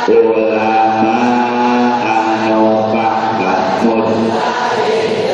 Ulama anu pangkat mujtahid.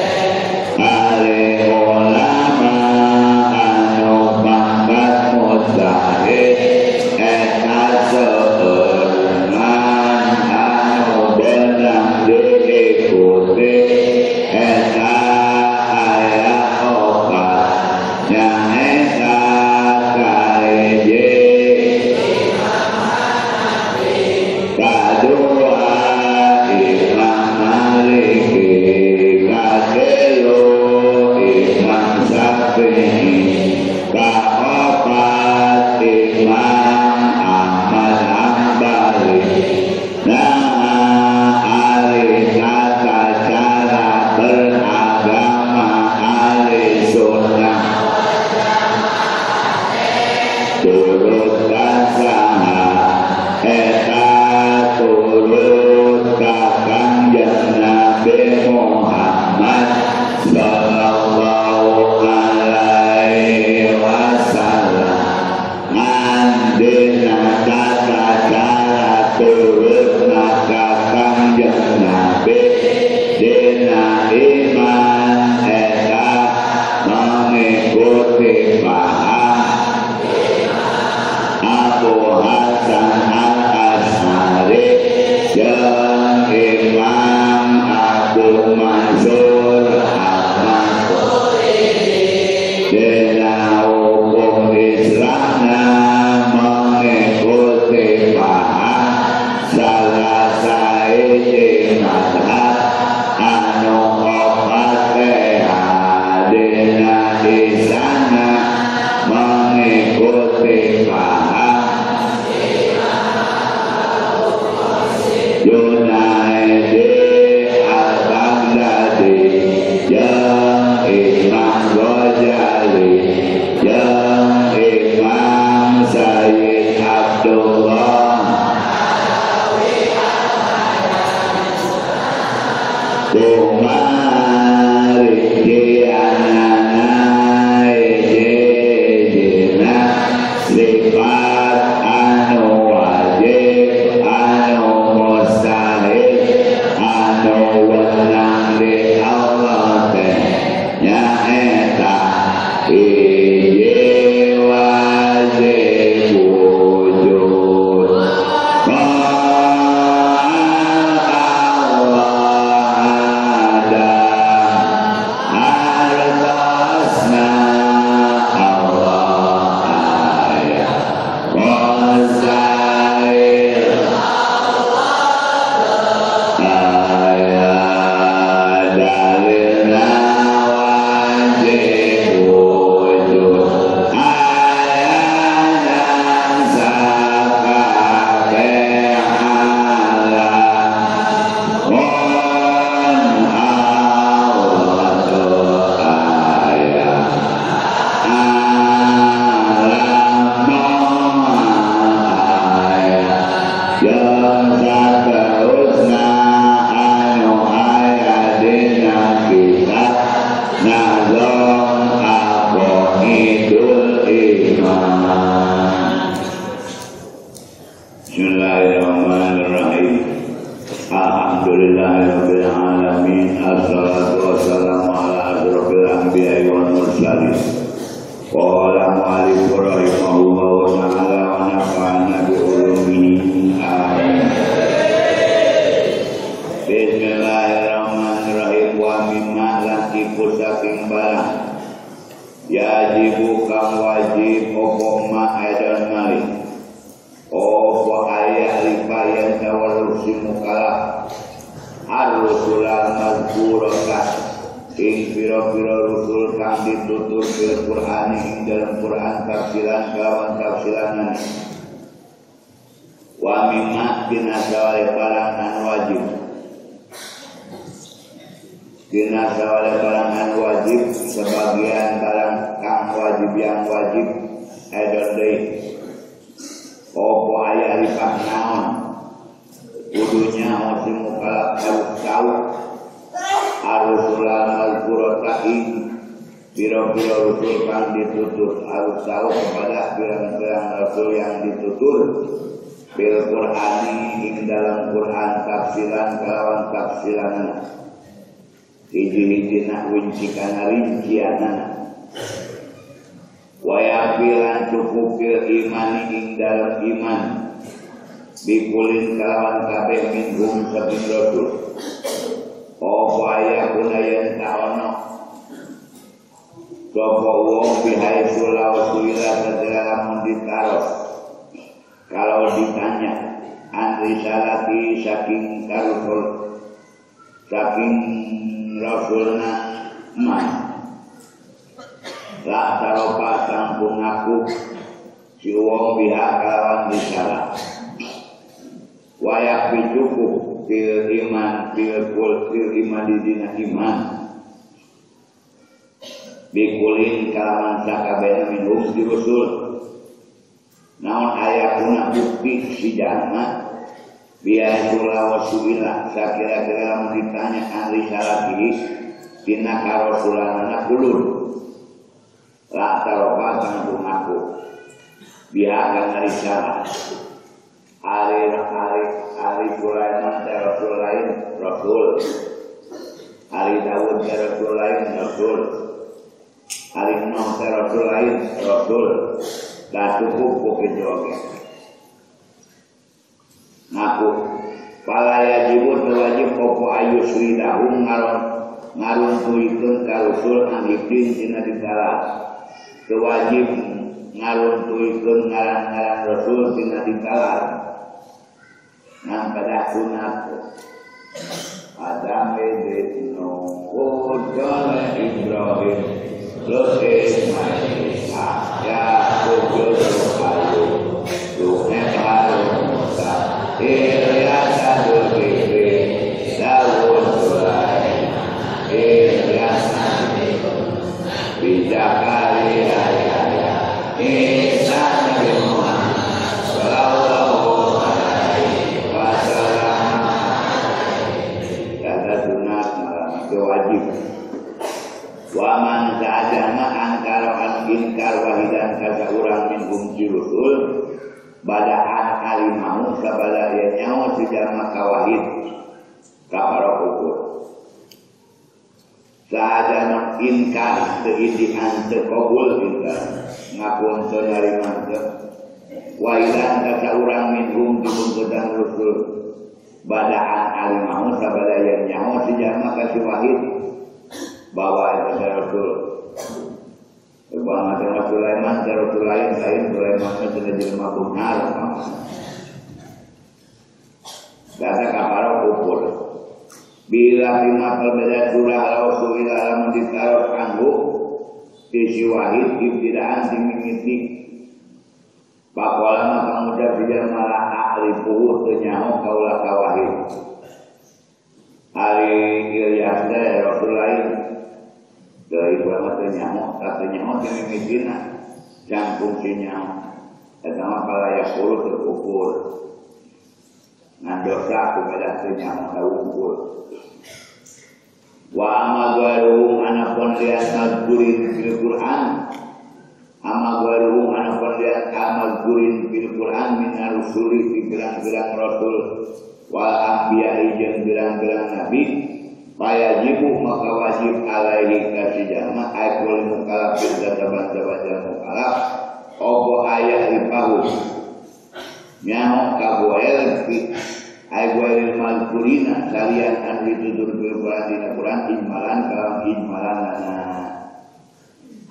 di sana mengikuti paham Junaidi Al-Baghdadi yang Imam Ghazali yang Imam Sayyid Abdullah sifat anu wajib anu mustahil anu wenang di Allah teh nyaeta hiji wajib wujud Allah ada artosna Allah aya mustahil aya dalilna wajib wujud ayana sakabeh alam mun Allah teu aya alam moal aya jeung saterusna anu aya dina kitab Nazom Aqaidul Iman. Bismillahirrahmanirrahim. Alhamdulillahirabbil alamin. Assalatu wassalamu ala asyrofil anbiya'i wal mursalin. Qala mu'allif rahimahullahu ta'ala wa nafa'ana bi ulumihi. Amin. Bismillahirrahmanirrahim. Wa mimma lan iku saking barang yajibu kang wajib opo ma aidan mali opo aya lipayan tawallu si mukalaf ar-rusulal mazkurata ing pira-pira rusul kang ditutur fil Qur'ani ing dalam Qur'an tafsilan kalawan tafsilanan wa mimma dina sawale barang anu wajib dina sawale barang anu wajib sebagian barang kang wajib yang wajib edon deui opo aya ripah naon kudunya si mukalaf harus tahu ar-rusulal mazkurata ing pira-pira rusul kang ditutur harus tahu kepada pirang-pirang rasul yang ditutur bil Qur'ani ing dalam Qur'an tafsilan kalawan tafsilanan hiji-hijina wincikana rincianana wayafilan cukupil imani ing dalam iman bikulin kalawan kabeh minhum saking rasul opo aya kuna yen ta ono sapa wong bihaisu law suila satira lamun ditaros kalau ditanya an risalati saking karusul saking rasulna man la taropa sampun ngaku si wong pihak kalawan risalah wayak cukup fil iman fil kul fil iman di dina iman bikulin kalawan sakabehna minhum di rusul naon aya kuna bukti si jalma biaya sulawa suila sakira-kira lamun ditanya an risalatihi dina karasulanana kulun la taropa sampun ngaku biha kana risalah ari ari ari Sulaiman teh rasul lain rasul ari Daud teh rasul lain rasul ari Nuh teh rasul lain rasul dah cukup ku kitu oge ngaku fala yajibu wajib opo ayusridahum ngaruntuikeun ka rusul anggipin dina ditalar teu wajib ngaruntuikeun ngaran-ngaran rasul dina ditalar ngan pada sunat Adam Nuh Ibrahim Lut Bi Zakaria Isa Nabi Muhammad sallallahu alaihi wasallam. Kata sunat malam itu wajib. Wa man sa'ajama angkara an inkar wahidan kasa urang minhum jirusul badaan alimahu sabada ya nyawa sejama kawahid kafara kubur. Sa'ajama inkar teidian tekobul inkar ngapun tenarima te wahidan kasa urang minhum dibungkutan rusul badaan alimahu sabada ya nyawa sejama kasi wahid bawa itu Rasul. Bang ada Sulaiman, Rasul lain lain Sulaiman itu sudah jelema benar. Kata kafaro kufur. Bila bima perbedaan surah Rasul ila lamun ditaruh kanggo si wahid ibtidaan dimimiti. Pakola maka ngucap dia malah a'rifuhu teu nyaho kaula ka wahid. Ari Ilyas teh Rasul lain dari ulama teu nyaho, teu nyaho teu mimitina jangkung si nyaho. Eta mah palayak kulo terukur. Ngan dosa kepada teu nyaho saukur. Wa amma ghairuhum anapun lian mazkurin fil Qur'an. Amma ghairuhum anapun lian mazkurin fil Qur'an min rusuli fi pirang-pirang rasul wal anbiya jeung pirang-pirang nabi. Fayajibu maka wajib alaihi kasijama aikul mukallafin saban-saban mukallaf opo ayah ripahu nyaho kaboel aiguel mazkurina salian anu ditutur fil Qur'an dina Qur'an ijmalan kalam ijmalanana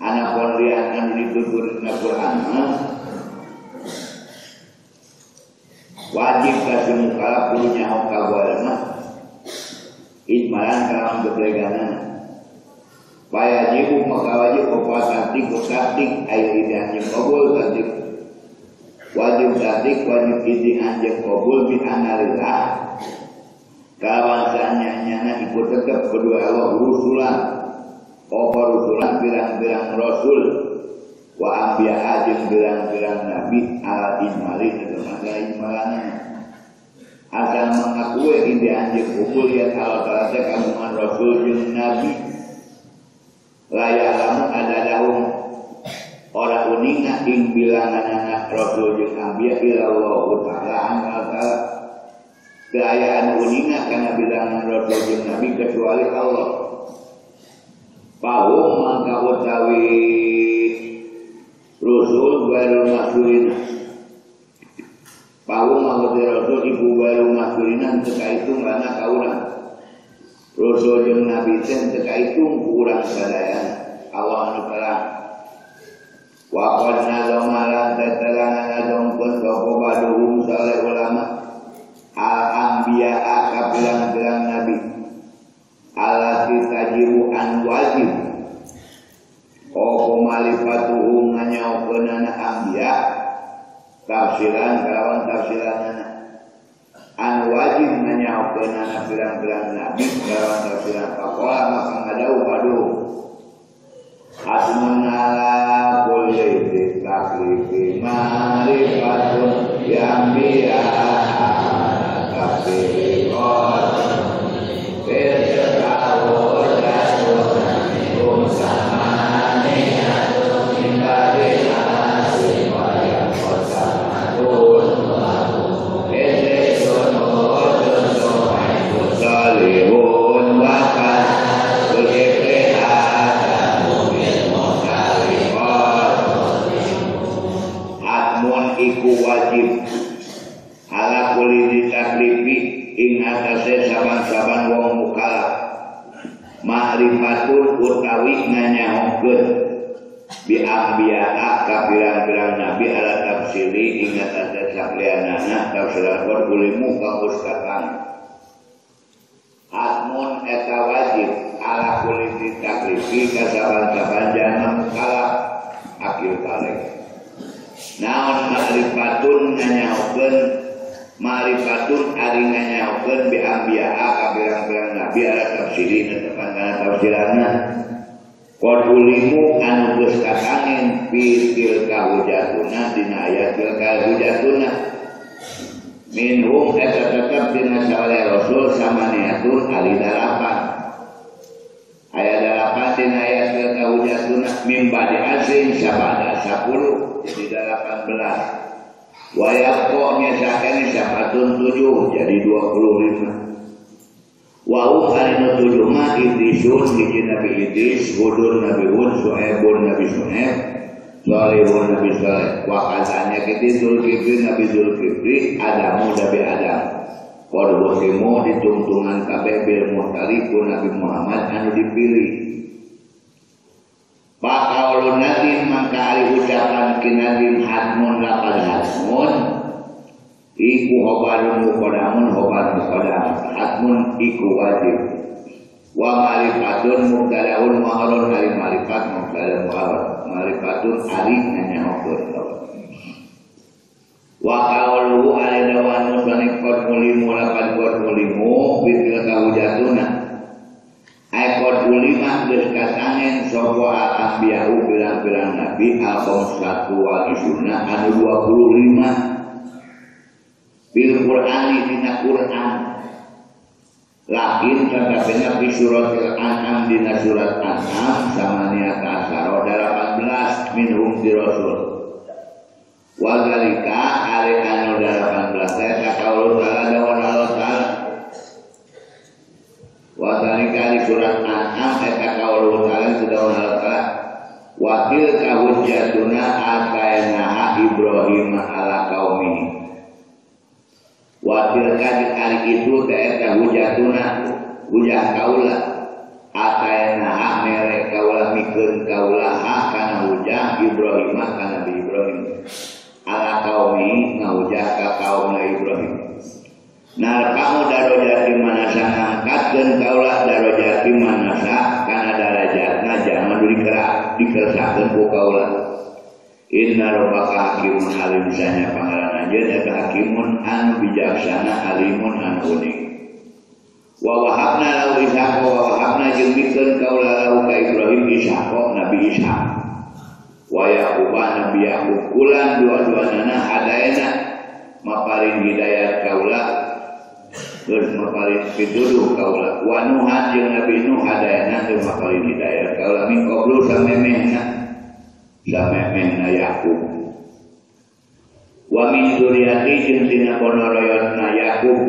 anapun lian anu ditutur dina Qur'an wajib kasih mukallaf kudu nyaho kaboel mah ijmalan kalam gebleganana wajibu maka wajib apa tasdik tasdik ayo idan jeung qabul tasdik wajib tasdik wajib idan jeung qabul bi analillah kawan sanyanyana iku tetep kedua Allah rusulan apa rusulan pirang-pirang rasul wa anbiya jeung pirang-pirang nabi ala ijmali maka ijmalanana asal mengakui ide anjing kubul ya Allah Ta'ala kagungan rasul jeung nabi layak lamun ada daun ora uninga ing bilanganana rasul jeung anbiya ilallah ta'ala Allah ta'ala keayaan uninga kana bilangan rasul jeung nabi kecuali Allah pahum mangka utawi rasul baru masulina pahum mangka rasul ibu baru masulina teu kahitung kana kaurang rasul jeung nabi teh teu kahitung ku urang sadayana Allah anu terang wa qad nazama lan teterangan nadongkeun sapa baduhum saleh ulama al anbiya ka pirang-pirang nabi alati tajibu an wajib apa malifatuhum nganyaokeunana anbiya tafsiran kalawan tafsiranana an wajib nganyaokeunana pirang-pirang nabi kalawan tafsiran faqala maka ngadauh aduh hasmun ala kulli taklifi ma'rifatun ya tafsirot wajib ala kulli taklifi ing atase saban-saban wong mukallaf ma'rifatun utawi nganyahokeun bi anbiya ka pirang-pirang nabi ala tafsiri ing atase saklianana tafsiran kulimu ka katang atmun eta wajib ala kulli taklifi ka saban-saban jalma mukallaf akil balik naon ma'rifatun nganyahokeun ma'rifatun ari nganyahokeun bi anbiya ka pirang-pirang nabi ala tafsiri netepan kana tafsiranna Qad ulimu anu geus katangen fi tilka hujatuna dina ayat tilka hujatuna minhum eta tetep dina saleh rasul samaniatun ali dalapan ayat dalapan dina ayat tilka hujatuna mim ba'di azrin sabada 10 jadi 18 wa yaqo nyesakene sabatun 7 jadi 25. Wa hum alinu tujuh ma Idrisun hiji Nabi Idris, Hudun Nabi Hud, Su'aibun Nabi Su'aib, Salihun Nabi Saleh. Wa katanya kita Zulkifli Nabi Zulkifli, Adamu Nabi Adam. Qad wasimu ditungtungan kabeh bil muhtari ku Nabi Muhammad anu dipilih. Pakaulun nadim mangka ari ucapan kinadim hatmun laqad hatmun iku khobarun muqaddamun khobar muqaddam hatmun iku wajib wa ma'rifatun mubtada'un mu'arrad ari ma'rifat mubtada mu'arrad ma'rifatun ari nanyahokeun wa qauluhu ari dawan musannif qad mulimu laqad qad mulimu bil kahujatuna ay qad ulima geus katangen sapa al-anbiya'u pirang-pirang nabi al-khamsatu wal isuna anu 25 bil Qur'ani dina Qur'an lakin tatapena fi suratil An'am dina surat An'am samaniata asyara 18 minhum di rasul wa zalika ari anu 18 eta kaul ta'ala dawan Allah ta'ala wa zalika di surat An'am eta kaul ta'ala dawan Allah ta'ala wa tilka hujjatuna atainaha Ibrahim ala qaumihi wa tilka ari itu eta hujatuna hujah kaula ataina mere kaula mikeun kaula ha kana hujah Ibrahim ka Nabi Ibrahim ala kaumi ngahujah ka kaumna Ibrahim narfa'u darajati manasa ngangkatkeun kaula darajati manasa kana darajatna jangan dikeresakeun ku kaula. Inna rabbaka hakimun alim sanya pangeran anjeun eta hakimun anu bijaksana alimun anu uning. Wa wahabna lahu Ishaq wa wahabna jeung mikeun kaula lahu ka Ibrahim Ishaq Nabi Ishaq. Wa Yaqub Nabi Yaqub kulan dua-duanana hadaena maparin hidayat kaula terus maparin pituduh kaula. Wa Nuhan jeung Nabi Nuh hadaena jeung maparin hidayat kaula min qablu samemehna samemehna Yakub wa min dzurriyyati jeung tina ponoroyotna Yakub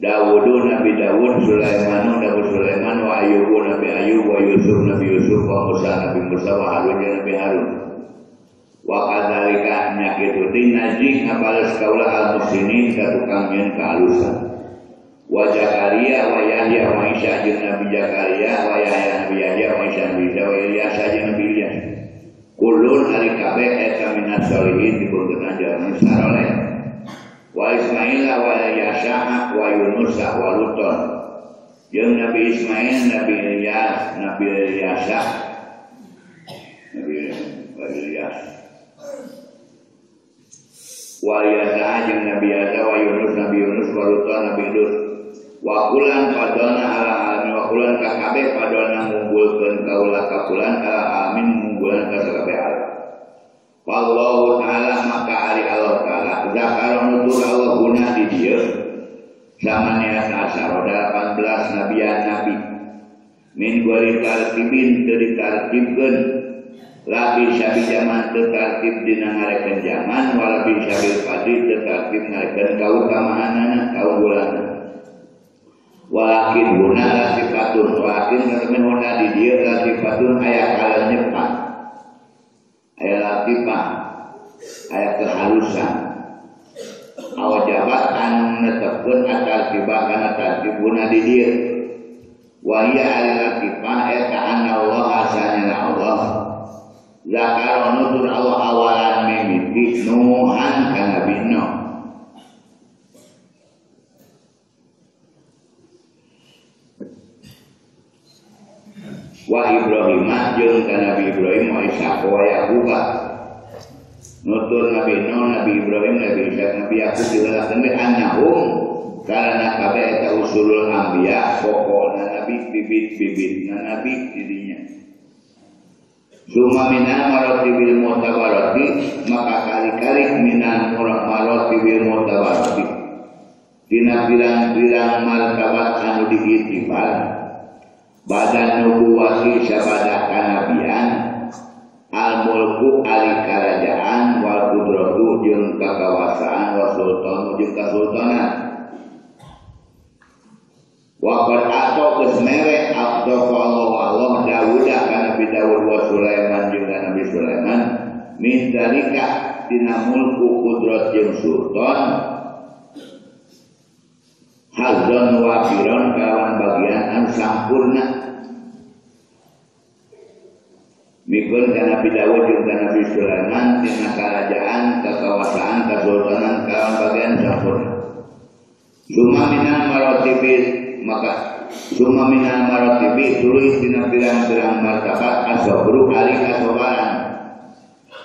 Dawudu Nabi Dawud Sulaimanu Nabi Sulaiman wa Ayyubu Nabi Ayyub wa Yusuf Nabi Yusuf wa Musa Nabi Musa wa Harun Nabi Harun wa kadzalika nya kitu dinaji ngabales kaula al muslimin ka tukang nyeun kaalusan wa Zakaria wa Yahya wa Isa jeung Nabi Zakaria wa Yahya Nabi Yahya wa Isa Nabi Isa wa Ilyas jeung Nabi Ilyas kulun ari kabeh eta minas sholihin dipun jalma saroleh wa Ismail wa Yasha wa Yunus wa Luton jeung Nabi Ismail Nabi Ilyas Nabi Yasha Nabi Ilyas wa Yasha jeung Nabi Yasha wa Yunus Nabi Yunus wa Luton Nabi Lut wa kulan padona ala alamin wa kulan ka kabeh padona ngumpulkeun kaula ka kulan ala alamin ngunggulan ka sakabeh alam. Wallahu ta'ala maka ari Allah ta'ala zakara nutur Allah guna di dieu samaniat asyara 18 nabian nabi min gori tartibin teu ditartibkeun labi sabi zaman teu tartib dina ngarekeun zaman walabi sabil fadli teu tartib ngarekeun kautamaanana kaunggulanna walakin guna latifatun walakin temen guna di dieu latifatun aya kalenyepan aya latifah aya kehalusan awajabat anu netepkeun akal tiba kana tartib guna di dieu wa hiya al-latifah eta anna Allah asanya Allah zakara nutur Allah awalan mimiti Nuhan ka Nabi Nuh wa Ibrahim jeung ka Nabi Ibrahim wa Ishaq wa Yaqub nutur Nabi Nuh Nabi Ibrahim Nabi Ishaq Nabi Yaqub diheulakeun we annahum karena kabeh eta usulul anbiya pokona nabi bibit-bibitna nabi didinya Summa minal marotibil mu'tabarati maka kali-kali minal marotibil mu'tabarati tina pirang-pirang martabat anu diitibar badan nubuwati sabada kanabian al mulku ali karajaan wal qudratu jeung kakawasaan wa sultanu jeung kasultanan wa qad atau geus mere abdu Allah Allah Dawud ka Nabi Dawud wa Sulaiman jeung ka Nabi Sulaiman min zalika dina mulku qudrat jeung sultan hazan wa firon kawan bagian anu sampurna mikeun ka Nabi Dawud jeung ka Nabi Sulaiman dina karajaan kakawasaan kasultanan kawan bagian sampurna. Summa minal marotibi maka summa minal marotibi tuluy dina pirang-pirang martabat asabru ari kasabaran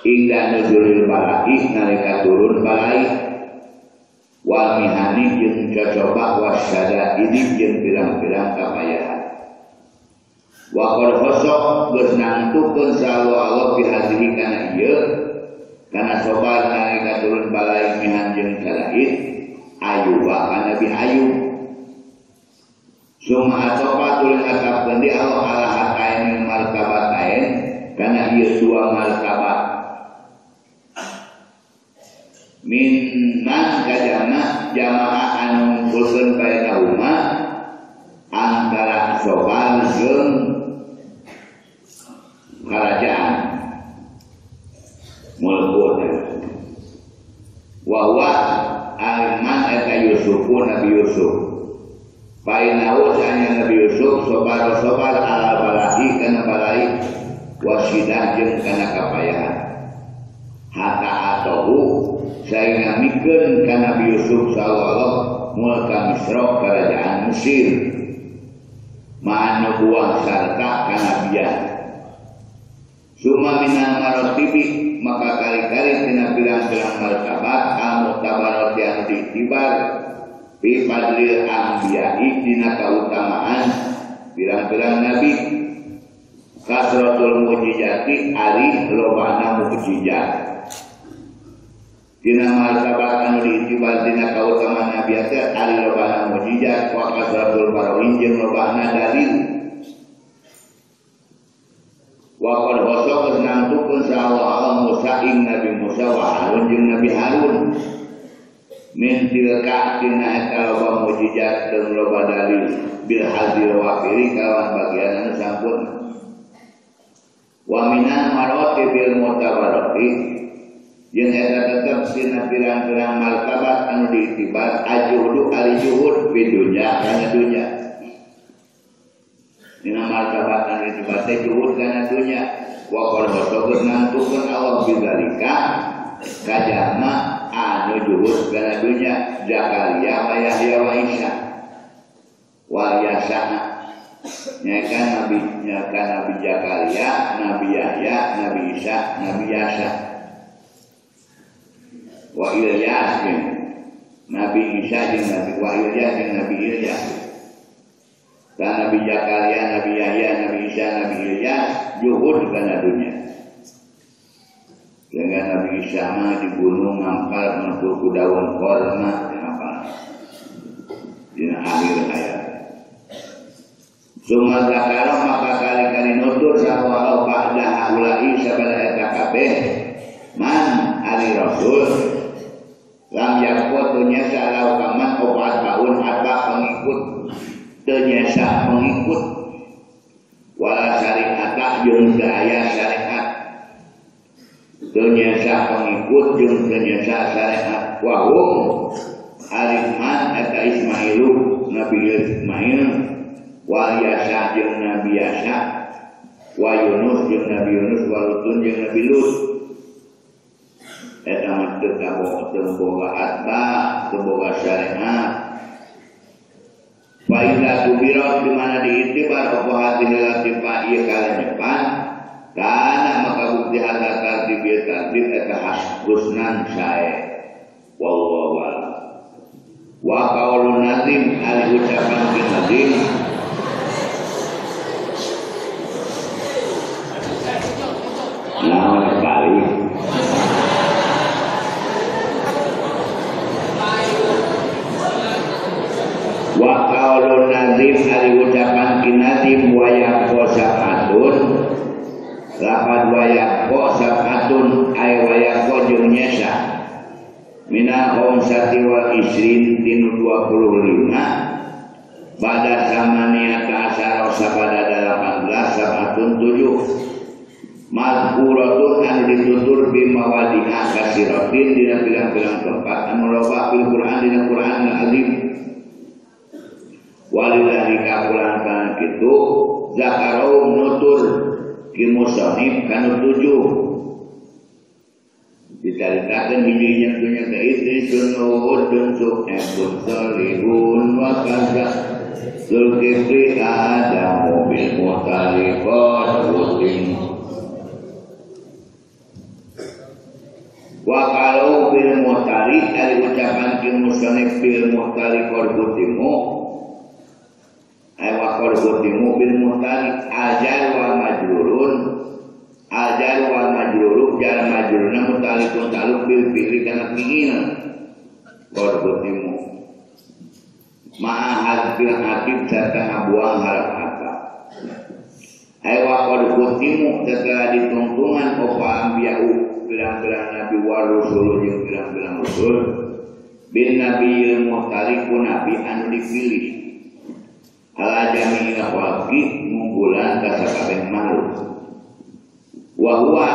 ingda nuzulil balai nalika turun balai wal mihani jeung cocoba wasyada ini jeung pirang-pirang kapayahan. Wa qad khassa geus nangtukeun saha Allah bi hadhihi kana ieu kana sabar nalika turun balai mihan jeung syada'id Ayub ka Nabi Ayub. Summa atofa tuluy ngatapkeun di Allah ala hataini martabatain kana ieu dua martabat min man kajama jamaah anu ngumpulkeun bainahuma antara sobar jeung kerajaan mulku wa huwa aliman eta Yusufu Nabi Yusuf painahu sanya Nabi Yusuf sobar-sobar ala balai kana balai wasidah jeung kana kapayahan hatta atohu sainga mikeun ka Nabi Yusuf sallallahu mulka Misra kerajaan Mesir ma'an nubuwah sarta kanabian. Summa minal marotibi maka kali-kali tina pirang-pirang martabat al mu'tabarati anu diitibar fi fadlil anbiya'i dina kautamaan pirang-pirang nabi kasratul mujizati ari lobana mukjizat dina martabat anu diitibar dina kautamaan nabi teh ari lobana mukjizat wa kasratul barohin jeung lobana dalil. Wa qad khassa geus nangtukeun saha Allah Musa ing Nabi Musa wa Harun jeung Nabi Harun min tilka tina eta loba mukjizat jeung loba dalil bil hadir wa firi kawan bagian anu sampurna. Wa minal maratibil mutabarati jeung eta tetep tina pirang-pirang martabat anu diitibar ajuhdu ali juhud fi dunya kana dunya dina martabat anu diitibar teh juhud kana dunya wa qad geus nangtukeun Allah bidzalika kajama anu juhud kana dunya Zakaria wa Yahya wa Isa wa Yasa nyakan Nabi nyakan Nabi Zakaria, Nabi Yahya, Nabi Isa, Nabi Yasa wa Ilyas Nabi Isa jeung Nabi wa Ilyas jeung Nabi Ilyas dan Nabi Zakaria, Nabi Yahya, Nabi Isa, Nabi Ilyas juhud kana dunya. Dengan Nabi Isa mah di gunung ngangkal ngumpul ku daun korma apa dina akhir hayat. Summa zakara maka kali-kali nutur saha Allah ba'da haula'i sabada eta kabeh man ari rasul lam yakut nyesa lau kaman opat baun atba pengikut teu nyesa pengikut wala syariat jeung teu aya syariat teu nyesa pengikut jeung teu nyesa syariat wa hum aliman eta Ismailu Nabi Ismail wa Yasa jeung Nabi Yasa wa Yunus jeung Nabi Yunus wa Lutun jeung Nabi Lut eta mah teu boga atba teu boga syariat. Fa idza kubirat di mana diitibar apa hadhihi latifa ieu kalenyepan kana maka bukti hadza tartib ieu tartib eta husnan sae wallahu a'lam. Wa qaulun nazim al ucapan bin nazim Wayaqo sab'atun ay wayaqo jeung nyesa mina khamsati wal isrin tinu 25 pada samaniata asyara sabada 18 sab'atun 7 mazkuratun anu ditutur bi mawadi'a kasiratin dina pirang-pirang tempat anu loba fil Qur'an dina Qur'an al-azim walillahi kakulantaran kitu zakarau nutur ki musannif kanu 7 dicaritakeun hiji-hiji dunya ka Idrisun Nuhudun Su'aibun Salihun wa kaza Zulkifli Adamu bil mutalifat wutin wa kalau bil muhtari ari ucapan ki musannif bil muhtari korbutimu ay wa korbutimu bil muhtari ajar wa majrurun ajar wal majruru jar majrurna mutalikun taluk bil fi'li kana fi'il korbutimu ma'a hadfil atib serta ngabuang harap apa ay wa korbutimu setelah ditungtungan opa ambiya'u pirang-pirang nabi wa rasul jeung pirang-pirang rasul bin nabiyil muhtariku nabi anu dipilih ala jami'il khalqi ngunggulan ka sakabeh makhluk wa huwa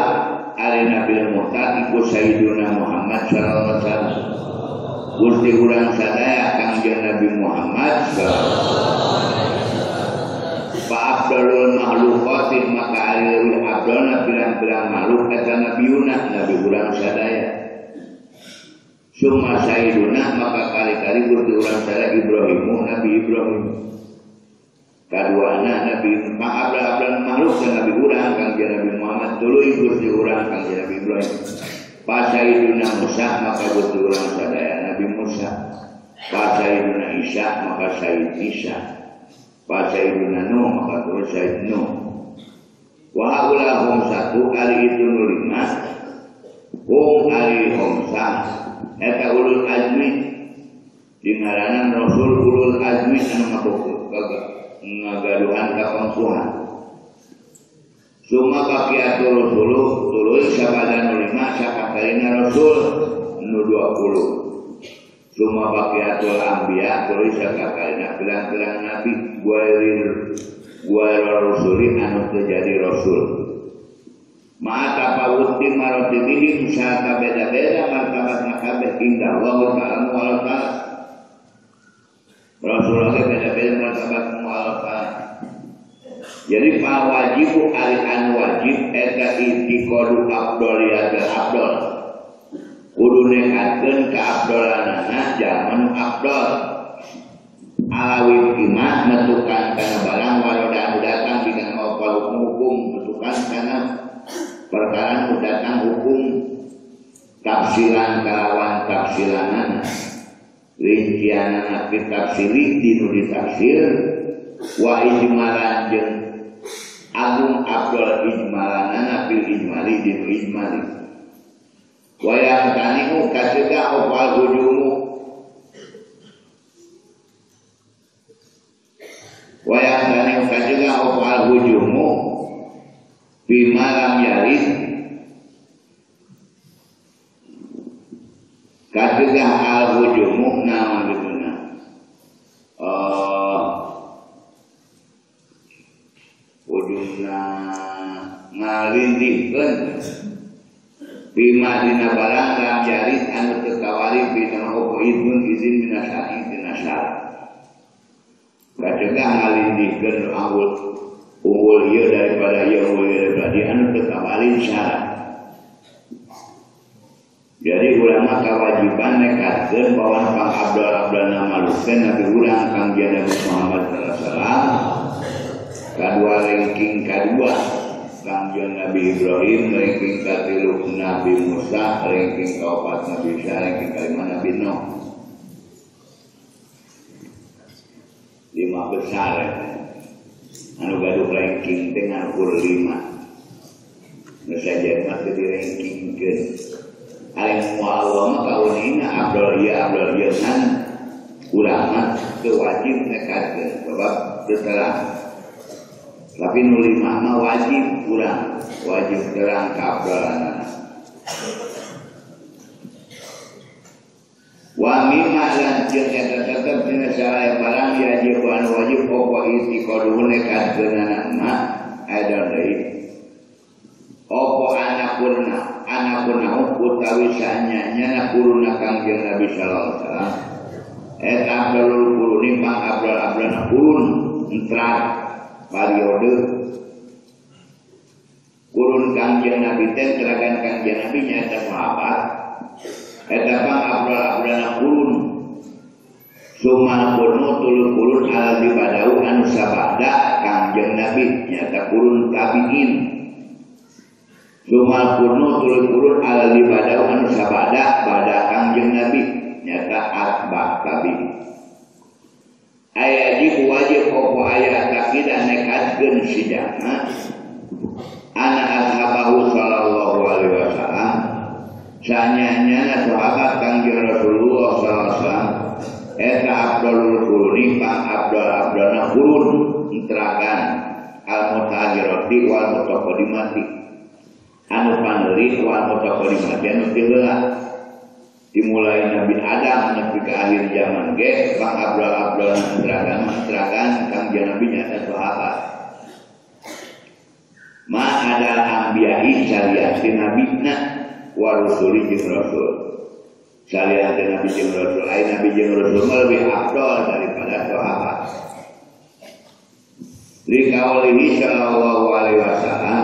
ari nabil muhtar iku sayyiduna Muhammad sallallahu alaihi wasallam Gusti urang sadaya Kangjeng Nabi Muhammad sallallahu alaihi wasallam fa afdalul makhluqati maka ari leuwih afdalna pirang-pirang makhluk eta nabiyuna nabi urang sadaya summa sayyiduna maka kali-kali Gusti urang sadaya Ibrahimu Nabi Ibrahim kaduana Nabi abdal makhluk dan Nabi urang Kangjeng Nabi Muhammad tuluy Gusti urang Kangjeng Nabi Ibrahim pa sayyiduna Musa maka Gusti urang sadaya Nabi Musa pa sayyiduna Isa maka Sayyid Isa pa sayyiduna Nuh maka terus Sayyid Nuh wa haula khamsatu ari itu nu lima hum ari khamsah eta ulul azmi dingaranan rasul ulul azmi anu ngabukuk ngagaduhan kapangsuhan summa baqiyatul rusulu tuluy sabada nu lima sakakalina rasul nu 20 summa baqiyatul anbiya tuluy sakakalina pirang-pirang nabi guairir rusuli anu teu jadi rasul ma'a tafawuti maratibihim sarta beda-beda martabatna kabeh inda Allah ta'ala wa ta'ala Rasulullah beda-beda martabat mu'alafah. Jadi fa wajibu ari anu wajib eta i'tiqadu afdhaliyatil afdhal. Kudu nekatkeun ka afdholanana jalma nu afdhal. Alawit imah metukan kana barang waroda anu datang dina maupal hukum metukan kana perkara nu datang hukum tafsilan kalawan tafsilanana. Rincianana fi tafsiri dinu ditafsir wa ijmalan jeung agung afdal ijmalanana fil ijmali dinu ijmali wa yang taniu kacegah opal hujumu wa yang taniu kacegah opal hujumu bima lam yarid kacegah al hujumu naon dituna hujumna ngalindihkeun bima dina barang lam yarid anu teu kawari bina opo izin izin minasari dina syarat kacegah ngalindihkeun unggul ieu daripada ieu unggul ieu daripada ieu anu teu kawari syarat. Jadi ulama kewajiban nekatkeun bahwa pang abdal-abdalna malukeun Nabi urang Kangjeng Nabi Muhammad sallallahu alaihi wasallam kadua ranking kadua Kangjeng Nabi Ibrahim ranking katilu Nabi Musa ranking kaopat Nabi Isa ranking kalima Nabi Nuh. 5 besar anu gaduh ranking teh ngukur 5 nu saja mah teu dirangkingkeun. Ari moal Allah mah kaunina abdal ieu ngan ulama teu wajib nekatkeun sebab teu terang. Tapi nu lima mah wajib urang. Wajib terang kaabdalanana. Wa mimma lan jeung eta tetep dina salah barang yajib anu wajib apa itiqaduhu nekadkeunana ma aya deui. Apa anakuna anakuna utawi sanyanya kuruna Kangjeng Nabi sallallahu alaihi wasallam. Eta abdalul quruni pang abdal-abdalna kurun entrat periode kurun Kangjeng Nabi teh teragan Kangjeng Nabi nyaeta sahabat. Eta pang abdal-abdalna kurun sumal kurnu tuluy kurun ala dibadau anu sabada Kangjeng Nabi nyaeta kurun tabiin. Sumal kurnu tuluy kurun ala dibadau anu sabada bada Kangjeng Nabi nyata atba tabiin. Aya wajib opo aya takidah nekadkeun sidana ana ashabahu sallallahu alaihi wasallam sanyanya sahabat Kangjeng Rasulullah sallallahu alaihi wasallam eta abdalul quruni pang abdal-abdalna qurun teragan al mutahhirati wal mutaqaddimati anu paneuri wal mutaqaddimati anu tiheula dimulai Nabi Adam nepi ka akhir zaman ge pang abdal-abdalna teragan Kangjeng Nabi nyata sahabat. Ma adal anbiya'i salian ti nabina wa rusuli jeung rasul. Salian ti nabi jeung rasul, ai nabi jeung rasul mah lebih afdol daripada sahabat. Liqaulihi sallallahu alaihi wasallam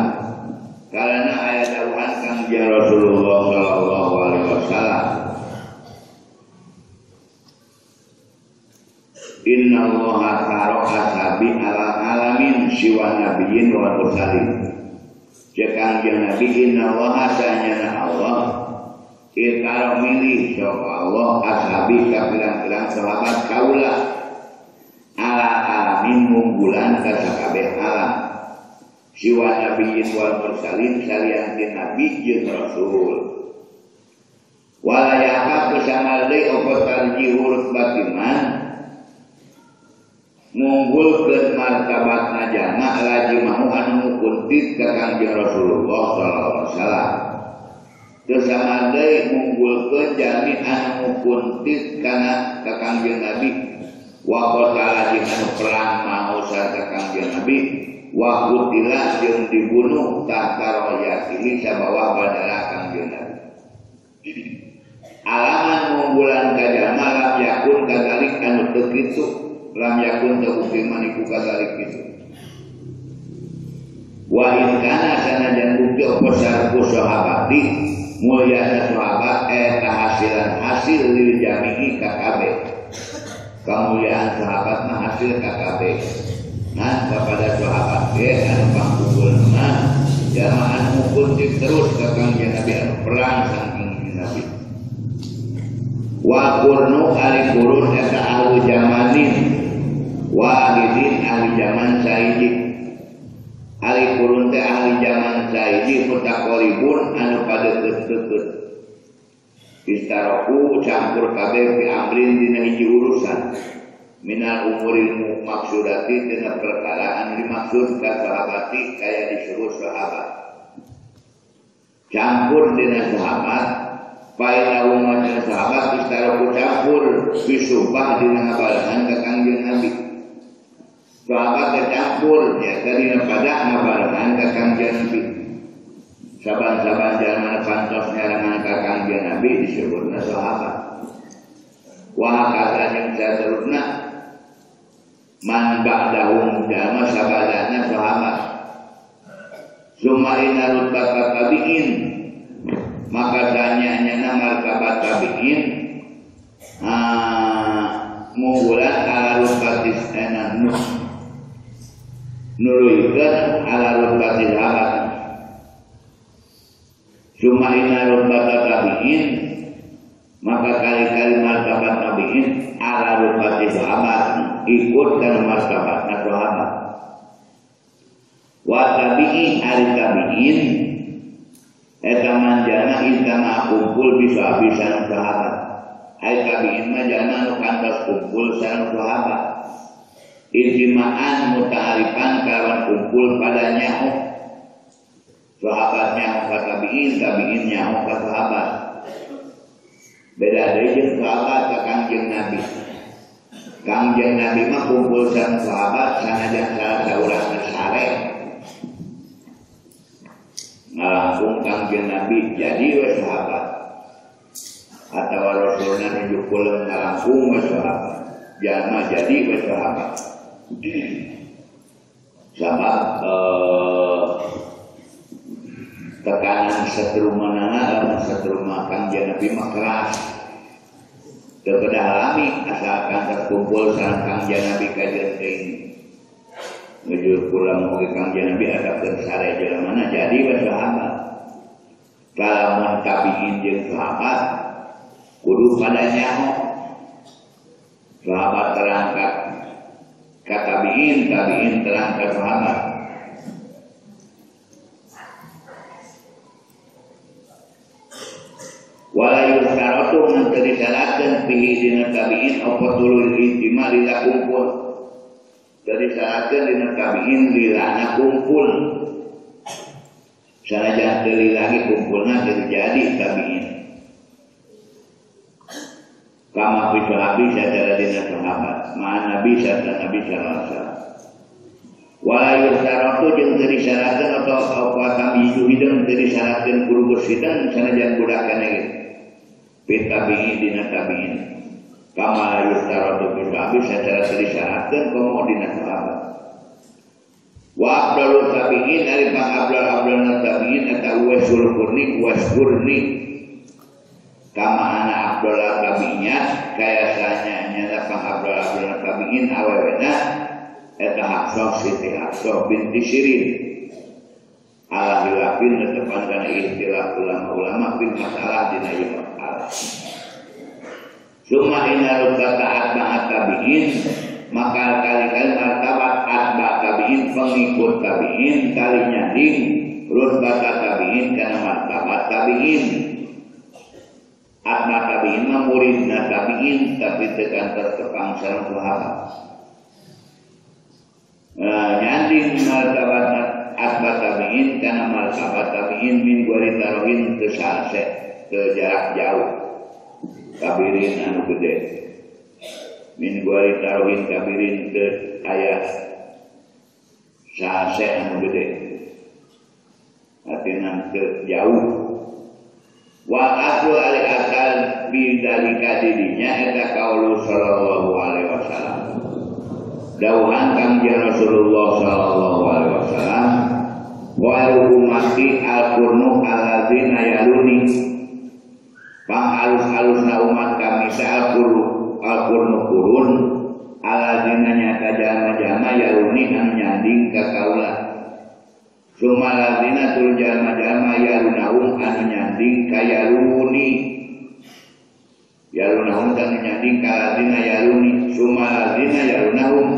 karena aya dawuhan Kangjeng Rasulullah sallallahu alaihi wasallam Inna Allaha taro ashabi ala alamin siwa nabiyyin wa mursalin. Cek Kangjeng Nabi inna Allaha sanyana Allah itaro milih sapa Allah ashabi ka pirang-pirang sahabat kaula ala alamin munggulan ka sakabeh alam siwa nabiyyin wal mursalin salian ti nabi jeung rasul. Wala yaqab samal deui apa tarjihu rutbatiman ngunggulkeun martabatna jalma lagi mau anu kuntit ka Kangjeng Rasulullah sallallahu alaihi wasallam. Teu sama deui ngunggulkeun jalmi anu kuntit kana ka Kangjeng Nabi wa qatala jeung anu perang mau sarta Kangjeng Nabi wa qutila jeung dibunuh tahta royatihi sabawah bandara Kangjeng Nabi. Alaman ngunggulan ka jalma lam yakun kadzalik anu teu kitu lam yakun terbukti maniku kadzalik itu. Wa in kana sanajan bukti apa sarku sahabati mulyana sahabat eta hasilan hasil lil jami'i KKB. Kemuliaan sahabat mah hasil KKB. Nah kepada sahabat ge anu pangkumpulna jalma anu kuntit terus ka Kangjeng Nabi anu perang sareng Nabi. Wa qurnu ari qurun eta ahlu zamanin wahidin ahli zaman saidi ahli kurun teh ahli zaman saidi mutaqoribun anu padeukeut-deukeut istaroku campur kabeh fi amrin dina hiji urusan minal umuril maksudati dina perkara anu dimaksud ka sahabati kaya disuruh sahabat campur dina sahabat paina umat dina sahabat istaroku campur bisumpah dina ngabarengan ka Kangjeng Nabi. Sahabat tercampur ya tadi pada ngabarengan ka Kangjeng Nabi. Saban-saban jalma pantos nyarengan ka Kangjeng Nabi disebutna sahabat. Wa kata jeung saterusna man ba'dahum jalma sabadana sahabat. Summa inna rutbata tabi'in maka sanyanya martabat tabi'in ngunggulan ala rutbatis enan nuluikeun ala rutbati sahabat. Summa inna rutbata tabi'in maka kali-kali martabat tabi'in ala rutbati sahabat ikut kana martabatna sahabat. Wa tabi'in ari tabi'in eta manjana intama kumpul bisa sareng sahabat. Ari tabi'in mah jalma anu kantos kumpul sareng sahabat. Ijtima'an muta'arifan kalawan kumpul pada nyaho. Sahabat nyaho ka tabiin, tabiin nyaho ka sahabat. Beda deui jeung sahabat ka Kangjeng Nabi. Kangjeng Nabi mah kumpul sareng sahabat sanajan salah saurang sare. Ngalangkung Kangjeng Nabi jadi we sahabat. Atawa Rasulna nuju kulem ngalangkung we sahabat. Jalma jadi we sahabat. Sabab tekanan setrumanana lamun setruma Kangjeng Nabi mah keras. Teu kedah lami asalkan terkumpul sareng Kangjeng Nabi kajeun teuing. Nuju pulang oge Kangjeng Nabi adapkeun sare jelemana jadi we sahabat. Lamun tabiin jeung sahabat kudu pada nyaho. Sahabat terangkat ka tabiin, tabiin terang ka sahabat. Wala yustaratu ngan teu disyaratkeun fihi dina tabiin apa tulul ijtima lila kumpul. Teu disyaratkeun dina tabiin lilana kumpul. Sanajan teu lila ge kumpulna teu jadi tabiin. Kama fi sahabi sacara dina sahabat, ma nabi sarta nabi sallallahu alaihi wasallam. Wala yustaratu jeung teu disyaratkeun atau apa tamyizu hideung teu disyaratkeun kudu geus hideung sanajan budak keneh ge. Fi tabi'in dina tabi'in. Kama yustaratu fi sahabi sacara teu disyaratkeun komo dina sahabat. Wa afdalu tabi'in ari pangabdal-abdalna tabi'in eta uwaisul qurni wasqurni. Kama ana afdal tabi'nya kayasanya nyata pangabdal-abdalna tabi'in awewena eta Hafsah Siti Hafsah binti Sirin. Ala hilafin netepan kana ikhtilaf ulama-ulama fil masalah dina ieu masalah. Summa inna rutbata atba'at tabi'in maka kali-kali martabat atba' tabi'in pengikut tabi'in kali nyanding rutbata tabi'in kana martabat tabi'in. Atba' tabi'in mah muridna tabi'in tapi teu kantos tepang sareng sahabat. Nyanding martabat atba tabi'in kana martabat tabi'in min gori tarohin ke salse ke jarak jauh kabirin anu gede min gori tarohin kabirin ke aya salse anu gede artinya ke jauh wa aslu ali akal bidalika didinya eta kaulu sallallahu alaihi wasallam dauhan Kangjeng Rasulullah sallallahu alaihi wasallam wa ummati al-qurnu alladzina yaluni pang alus-alusna umat kami teh al-qurnu kurun alladzina nyata jalma-jalma yaluni anu nyanding ka kaula summa alladzina tur jalma-jalma yalunahum anu nyanding ka yaluni yalunahum anu nyanding ka alladzina yaluni summa alladzina yalunahum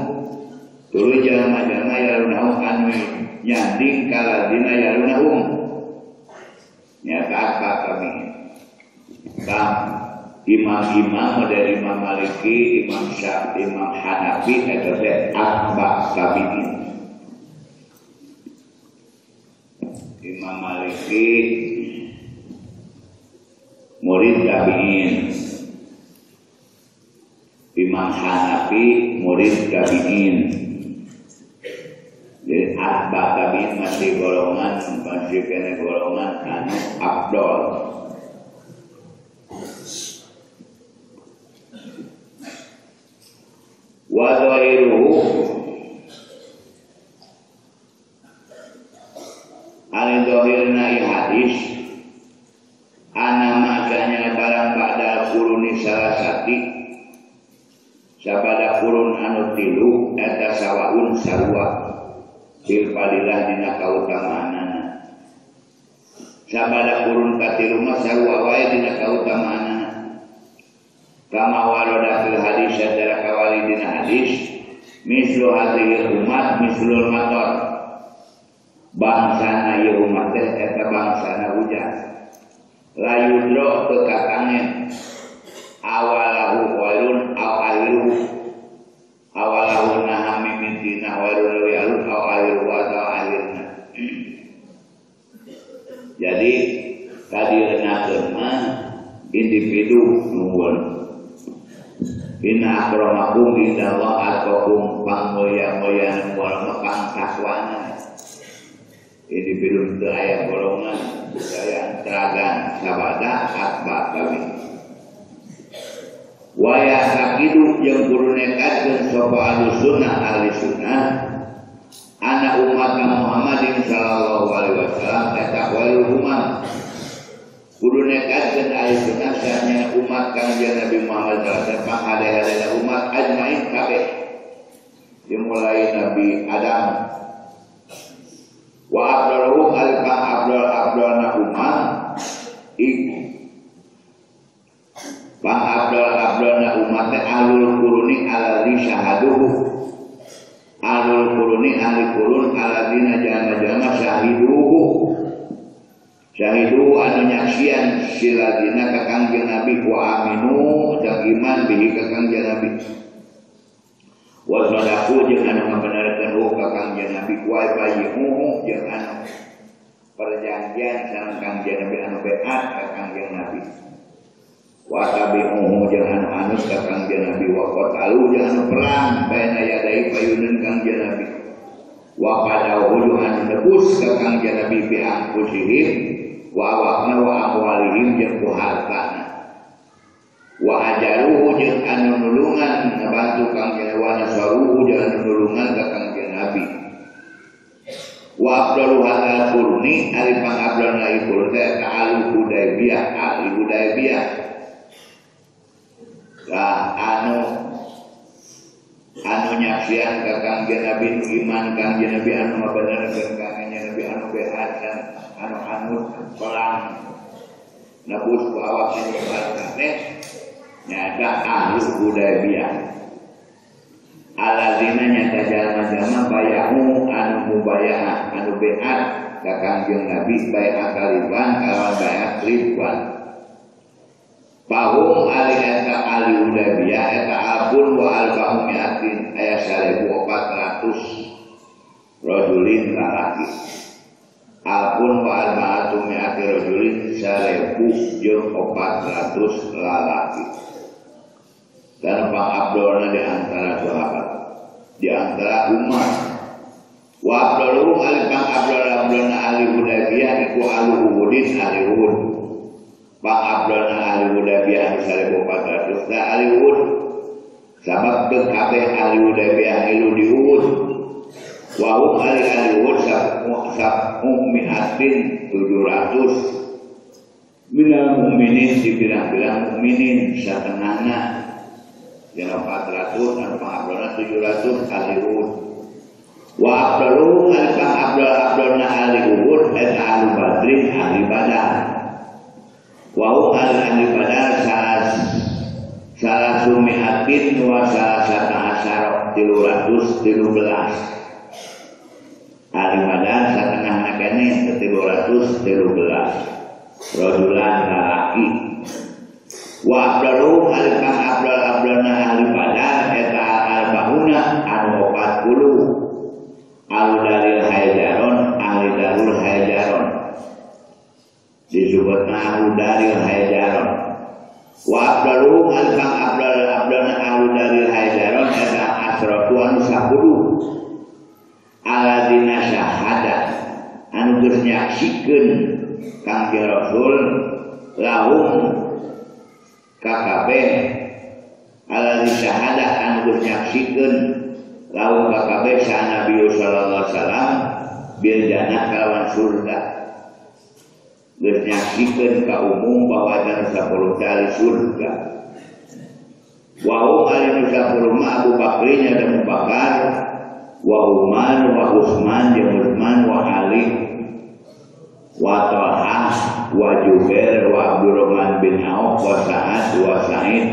tuluy jalma-jalma yalunahum anu nyanding ka alladzina yalunahum nyata apa kami tah imam-imam dari Imam Maliki, Imam Syafi'i, Imam Hanafi eta teh atba tabi'in. Imam Maliki murid tabi'in, Imam Hanafi murid tabi'in. Jadi atba tabi'in masih golongan, masih kena golongan anu afdol. Wa dhahiruhu ari dhahirna hadis ana makanya barang ba'da quruni salasati sabada kurun anu tilu eta sawaun sarua fil fadilah dina kautamaanana sabada kurun katilu mah sarua wae dina kautamaanana kama warada fil hadis secara kawali dina hadis mislu hadhil umat mislul matar bangsana ieu umat teh eta bangsana hujan la yudro teu katangen awalahu khairun aw akhiruhu awalahu naha mimitina khairun leuwih alus aw akhiruhu atawa akhirna. Jadi kadieunakeun mah individu nuhun. Inna akramakum indallah atqakum, pangmulia-muliana mah pang takwana. Individu teu aya golongan, aya teragan sabada atba kami. Waya sakidu jeung kudu nekatkeun sapa ahli sunnah ahli sunnah ana umat Muhammadin sallallahu alaihi wasallam eta khairul umam. Kudu nekatkeun ahli sunnah saenya umat Kangjeng Nabi Muhammad sallallahu alaihi wasallam panghade-hadena umat ajmain kabeh. Dimulai Nabi Adam wa abdaluhum alfa abdal abdalna umam pang abdal abdalna umat teh ahlul quruni alladzi syahaduhu, ahlul quruni ahli qurun alladzina jalma-jalma syahiduhu, syahiduhu anu nyaksian siladina ka Kangjeng Nabi wa aminu jeung iman bihi ka Kangjeng Nabi wa sadaqu jeung anu ngabenerkeun ka Kangjeng Nabi wa bayi'uhu jeung anu perjanjian sareng Kangjeng Nabi anu beat ka Kangjeng Nabi wa tabi'uhu jeung anu anus ka Kangjeng Nabi wa qatalu jeung anu perang baina yadai payuneun Kangjeng Nabi wa qadahu jeung anu nebus ka Kangjeng Nabi bi anfusihim wa awakna wa amwalihim jeung ku hartana wa ajaruhu jeung anu nulungan ngabantu Kangjeng Nabi wa nasaruhu jeung anu nulungan ka Kangjeng Nabi wa afdalu hadzal qurni ari pangabdalna ieu qurun teh ahli Hudaybiyah, ahli Hudaybiyah lah anu anu nyaksian ka Kangjeng Nabi nu iman Kangjeng Nabi anu ngabenerkeun Kangjeng Nabi anu beat anu anut perang nebus ku awak nu teh nyata ahli Hudaybiyah alladzina nyata jalma-jalma bayahu anu mubayah anu beat ka Kangjeng Nabi baiat ridwan kalawan baiat ridwan. Pahum ali eta ahli Hudaybiyah eta alfun wa arba'u mi'atin aya 1400 rajulin lalaki. Alfun wa arba'atu mi'ati rajulin 1000 jeung 400 lalaki. Dan pang abdolna di antara sahabat, di antara umat. Wa abdoluhum ali pang abdol abdolna ahli Hudaybiyah iku ahli Uhudin ahli Uhud. Pang abdolna ahli Hudaybiyah 1400 da ahli Uhud. Sabab teu kabeh ahli Hudaybiyah ngilu di Uhud. Wa hum ahli ahli Uhud sab'u mi'atin 700 minal mukminin di pirang-pirang mukminin satengahna. Yang 400 anu pangabdolna 700 ahli Uhud. Wa abdaluhum ahli pangabdol abdolna ahli Uhud eta ahli Badrin ahli Badar. Wa hum ahli Badar salah sumiatin wa salah sata asyara 313. Ahli Badar satengahna keneh 313 rajulan lalaki. Wa abdaluhum ahli pang abdal abdalna ahli Badar eta al-arba'una anu 40 ahli daril haijaron ahli darul haijaron disebutna ahli daril haijaron. Wa abdaluhum ahli pang abdal abdalna ahli daril haijaron eta asratu anu 10 alladzina syahada anu geus nyaksikeun Kangjeng Rasul lahum KKB alladzi syahada anu geus nyaksikeun lahum KKB sa Nabi sallallahu alaihi wasallam bil jannah kalawan surga. Geus nyaksikeun ka umum bahwa dana 10 kali surga. Wa hum alinu 10 ma Abu Bakrin nya Abu Bakar wa Umar wa Utsman jeung Utsman wa Ali wa Talha wa Jubair wa Abdurrahman bin Auf wa Sa'ad wa Sa'id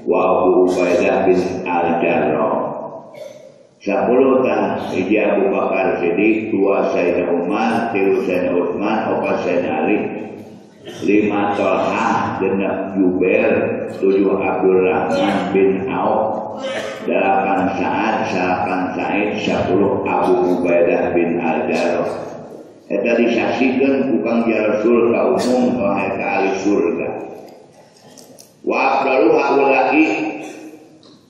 wa Abu Ubaidah bin Al-Jarrah. 10 tah hiji Abu Bakar Siddiq, 2 Sayyidina Umar, 3 Sayyidina Utsman, 4 Sayyidina Ali, 5 Talha, 6 Jubair, 7 Abdurrahman bin Auf, 8 Sa'ad, 9 Sa'id, 10 Abu Ubaidah bin Al-Jarrah. Eta disaksikeun ku Kangjeng Rasul ka umum ka eta ahli surga. Wa afdalu haula'i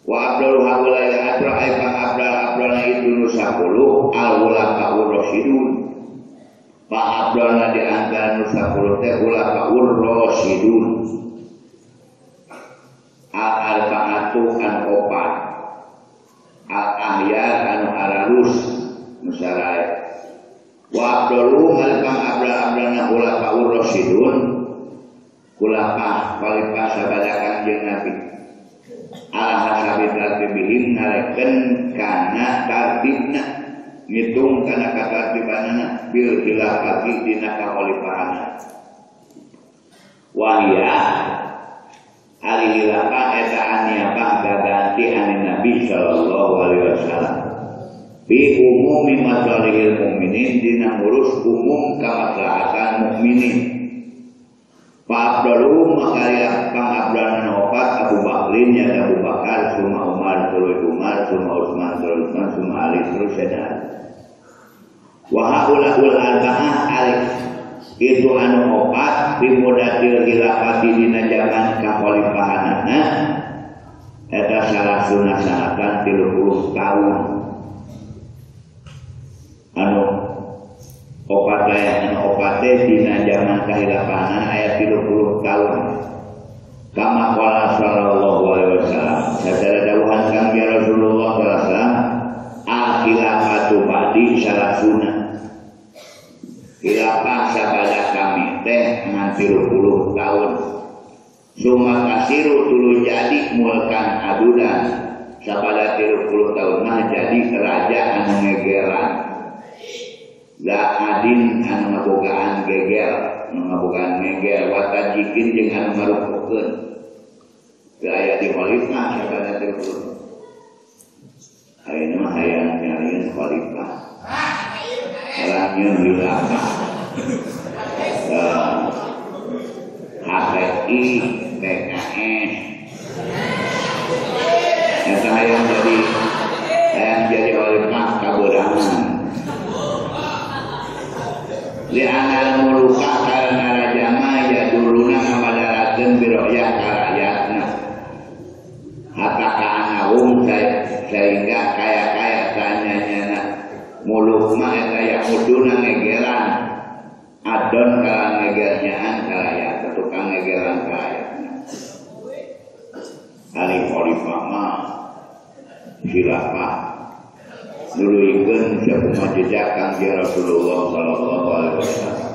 wa afdalu haula'i asra ay pang afdal afdalna itu nu 10 al khulafaur rasyidun. Pak afdalna di antara nu 10 teh khulafaur rasyidun. Al arba'atu an opat. Al ahyar anu aralus nu sarae. Wa afdalu hal pang abdal-abdalna khulafaur rasyidun khulafa khalifah sabada Kangjeng Nabi ala hasabi tartibihim ngareken kana tartibna ngitung kana katartibanana bil khilafati dina kakhalifahanna wahia ari khilafah eta aniabah gaganti ani Nabi sallallahu alaihi wasallam bi umumi masalihil mukminin dina ngurus umum kamaslahatan mukminin. Fa afdalu maka pang afdalna opat Abu Bakrin ya Abu Bakar summa Umar terus Umar summa Utsman terus Utsman summa Ali terus Sayyidina Ali. Wa haulaul arba'ah alif itu anu opat bi mudatil khilafati dina zaman kakhalifahanana eta salah sunah sanatan 30 tahun. Anu opat aya anu opat teh dina zaman kahilafahan aya 30 tahun. Kama qala sallallahu alaihi wasallam sacara dawuhan Kangjeng Rasulullah sallallahu alaihi wasallam al khilafatu ba'di salasuna. Khilafah sabada kami teh ngan 30 tahun. Summa kasiru tuluy jadi mulkan adudan sabada 30 tahun mah jadi raja anu ngegeran. La adin anu ngabogaan gegel, anu ngabogaan ngegel, watajikin jeung anu ngarupukeun. Teu aya di khalifah sabada 30. Ayeuna mah hayang nyarieun khalifah. Hayang khilafah. HTI, PKS. Eta hayang jadi khalifah kabeurangan. Li'anal muluka karena raja mah yaduluna ngamadarakeun biroyah ka rakyatna hatta ka'anahum sehingga kaya-kaya tanyanyana muluk mah eta yahuduna ngegeran adon kala ngegernyaan ka rakyat tukang ngegeran ka rakyatna ari khalifah mah khilafah nuluykeun sakumaha jejak Kangjeng Rasulullah sallallahu alaihi wasallam.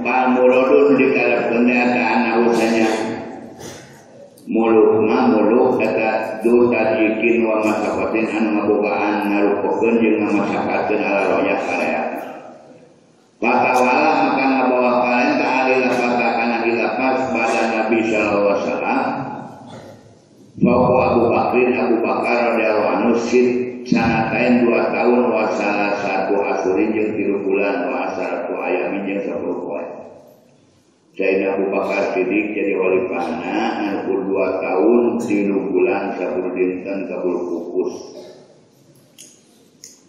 Pang murodun dikarepkeun teh ana usahanya muluk mah muluk kata du tajikin wa masafatin anu ngabogaan ngarupokeun jeung ngamasakateun ala royah karayat. Fatawala maka ngabawa parentah ahli lafata kana khilafah pada Nabi sallallahu alaihi wasallam. Faqo Abu Bakrin Abu Bakar radhiyallahu anhu sit sanatain 2 tahun wa salah satu asurin jeung 3 bulan wa asaratu ayamin jeung 10 poe. Sayyidina Abu Bakar Siddiq jadi khalifahna anu 2 tahun 3 bulan 10 dinten kabul pupus.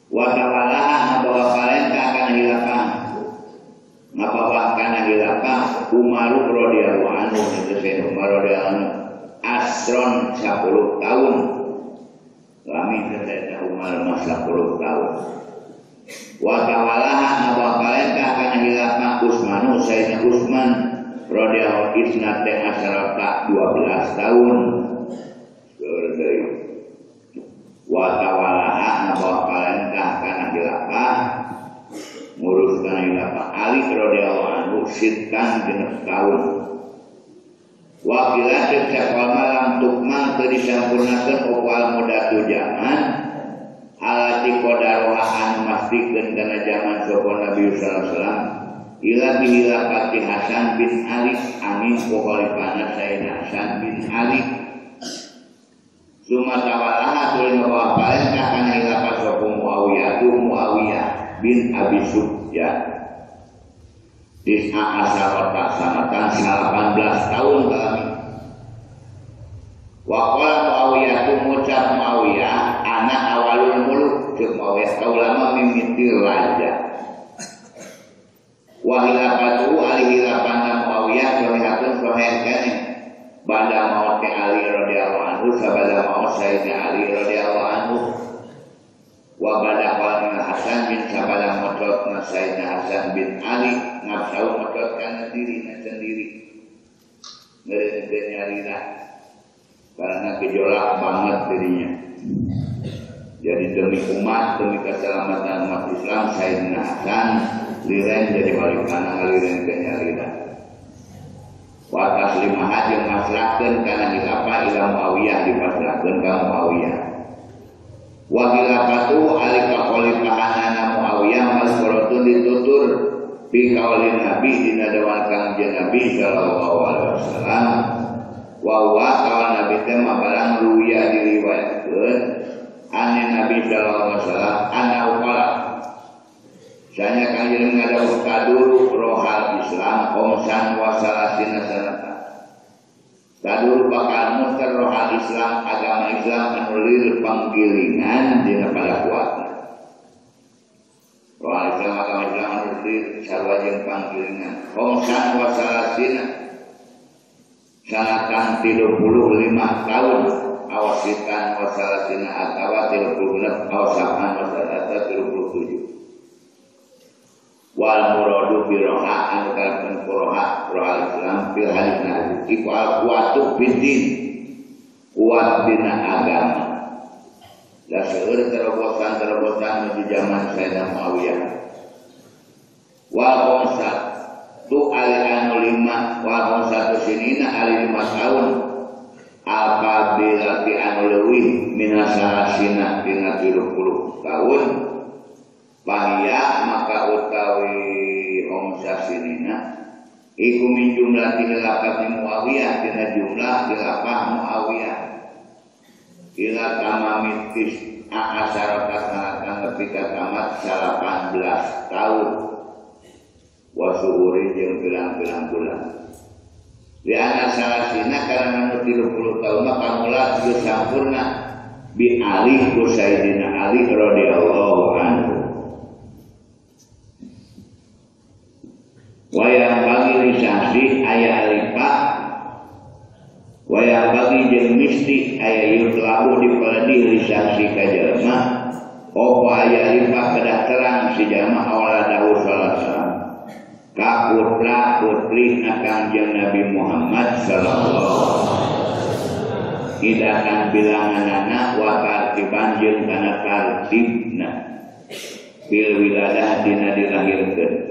Wa tawala ngabawa parentah kana khilafah. Ngabawa kana khilafah Umar radhiyallahu anhu itu Sayyidina Umar radhiyallahu anhu asron 10 tahun. Lami Sayyidina Umar mah 10 tahun. Wa tawala ngabawa parentah kana khilafah Utsmanu Sayyidina Utsman radhiyallahu isnate asarata 12 tahun. Wa tawalaha ngabawa parentah kana khilafah ngurus kana khilafah Ali radhiyallahu anhu sitan 6 tahun. Wa qila cek malam tukma teu disampurnakeun opal mudatu zaman alati qadaroha anu mastikeun kana zaman sapa Nabi sallallahu alaihi wasallam ila bihilafati Hasan bin Ali amin khalifahna Sayyidina Hasan bin Ali. Sumatawalaha tuluy ngabawa parentah kana khilafah sapa Muawiyah tu Muawiyah bin Abi Sufyan. Tis'a asarata sanatan 18 tahun kalami. Wa qala Muawiyah tu ngucap Muawiyah ana awalul muluk ceuk Muawiyah kaulama mimiti raja. Wa khilafatu ali khilafana Muawiyah sahihatun sahih keneh. Bada maut Ali radhiyallahu anhu sabada maut Sayyidina Ali radhiyallahu anhu wa bada qalna Hasan bin sabada mautna Sayyidina Hasan bin Ali ngabsau maut kana dirina sendiri ngeureun nyalira karena gejolak banget dirinya. Jadi demi umat, demi keselamatan umat Islam Sayyidina Hasan liren jadi khalifah ngaliren ke nyalira. Wa taslimaha jeung masrahkeun kana khilafah ila Muawiyah dipasrahkeun ka Muawiyah. Wa khilafatu ali ka khalifahanana Muawiyah mazkuratun ditutur fi qaulin Nabi dina dawuh Kangjeng Nabi sallallahu alaihi wasallam wa huwa qaul Nabi teh mabarang ruya diriwayatkeun ane Nabi sallallahu alaihi wasallam ana qala sanya kanjeng ngadawuh kaduru rohal Islam khomsan wa salasina sanata. Kaduru bakal muter rohal Islam agama Islam anu lir panggilingan dina pada kuatna. Rohal Islam agama Islam anu lir sarua jeung panggilingan khomsan wa salasina sanatan 35 tahun awasitan wa salasina atawa 36 awasahan wa salasina 37. Wal muradu bi roha anu kalapun roha roha Islam fil hadis nabi iku al kuatu bidin kuat dina agama. Da seueur terobosan-terobosan di zaman Sayyidina Muawiyah. Wal khamsat tu ali anu lima wal khamsatu sinina ali 5 tahun apabila ti anu leuwih minasalasina dina 30 tahun bahia maka utawi khamsah sinina iku min jumlah khilafah Muawiyah dina jumlah khilafah Muawiyah ila tamamit tis'a asarata sanatan nepi ka tamat 18 tahun wa suhuri jeung pirang-pirang bulan di ana salasina karena nu 30 tahun maka mula geus sampurna bi Ali ku Sayyidina Ali radhiyallahu anhu. Wayang bagi lisasi aya alifa wayang bagi jeung misti aya yutlabu dipeledih lisasi ka jelema opo aya alifa kedah terang si jalma awaladahu sallallahu alaihi wasallam ka putra putri Kangjeng Nabi Muhammad sallallahu alaihi wasallam idakan bilanganana wa tartiban jeung kana tartibna bil wiladah dina dilahirkeun.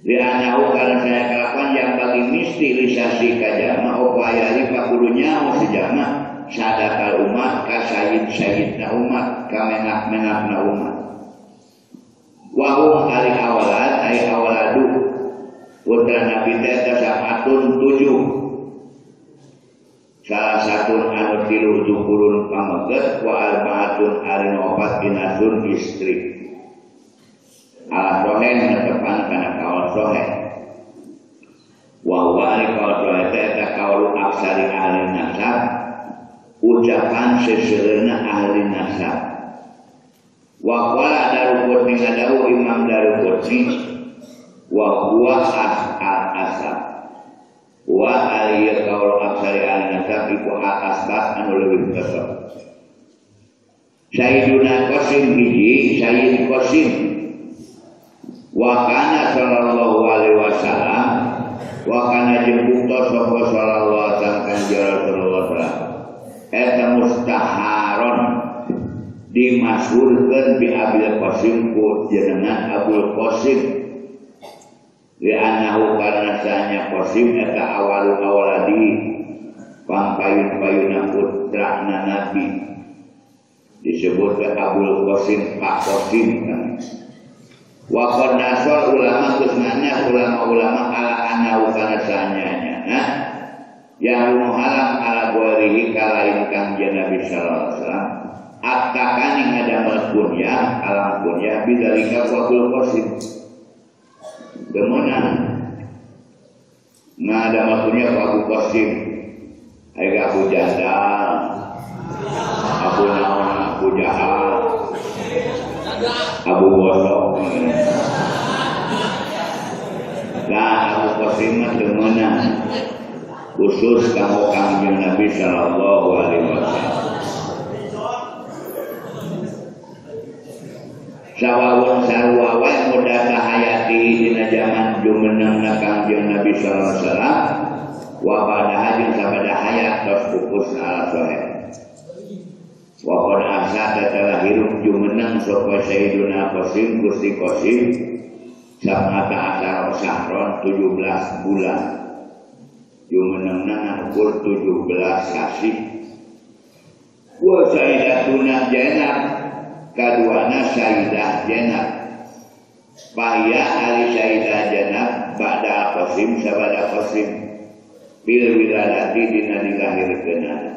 Di anahu karena saya kelakuan yang bagi misti lisasi kajama upaya lipa kudu nyaho si jama sadakal umat ka sayyid sayyidna umat ka menak menakna umat. Wahum ari awalad ari awaladu putra Nabi teh sab'atun 7 salah satu anu 3 zukurun pameget wa arbaatun ari opat inasun istri. Ala soheh netepan kana kaul soheh wa wa ari kaul soheh teh eta kaul aksari ahli nasab ucapan seseueurna ahli nasab wa qala Daruqutni ngadawu Imam Daruqutni wa huwa asab wa ari kaul aksari ahli nasab iku asbab anu leuwih kesep Sayyiduna Qasim hiji Sayyid Qasim wa kana sallallahu alaihi wasallam wa kana jeung buktos sapa sallallahu alaihi wasallam kanjeng Rasulullah sallallahu eta mustaharon dimasyhurkeun bi Abil Qasim ku jenengan Abul Qasim li annahu karena sanya Qasim eta awalul awaladi pangpayun-payuna putrana Nabi disebut Abul Qasim Pak Qasim kan. Wa qad nasal ulama geus nanya ulama-ulama ala annahu kana sanyanya nah Yang haram ala ghairihi kalain Kangjeng Nabi sallallahu alaihi wasallam atakani ngadamel kunyah alam kunyah bidzalika ku Abul Qasim. Demenan ngadamel kunyah ku Abu Qasim. Ayo Abu Jandal, Abu Naon, Abu Jahal, Abu Gosok. Nah, Abu Qasim mah demenan khusus kanggo Kangjeng Nabi sallallahu alaihi wasallam. Sawawun sarua wae mudata hayati dina jaman jumenengna Kangjeng Nabi sallallahu alaihi wasallam wa badaha jeung sabada hayat tos pupus ala sohe. Wa qad ahsada telah hirup jumeneng sapa Sayyiduna Qasim Gusti Qasim sab'ata asyara sahron 17 bulan. Jumenengna ukur 17 sasih. Wa Sayyidatuna Zainab kaduana Sayyidah Zainab. Bahya ali Sayyidah Zainab ba'da Qasim sabada Qasim bil wiladati dina dilahirkeunana.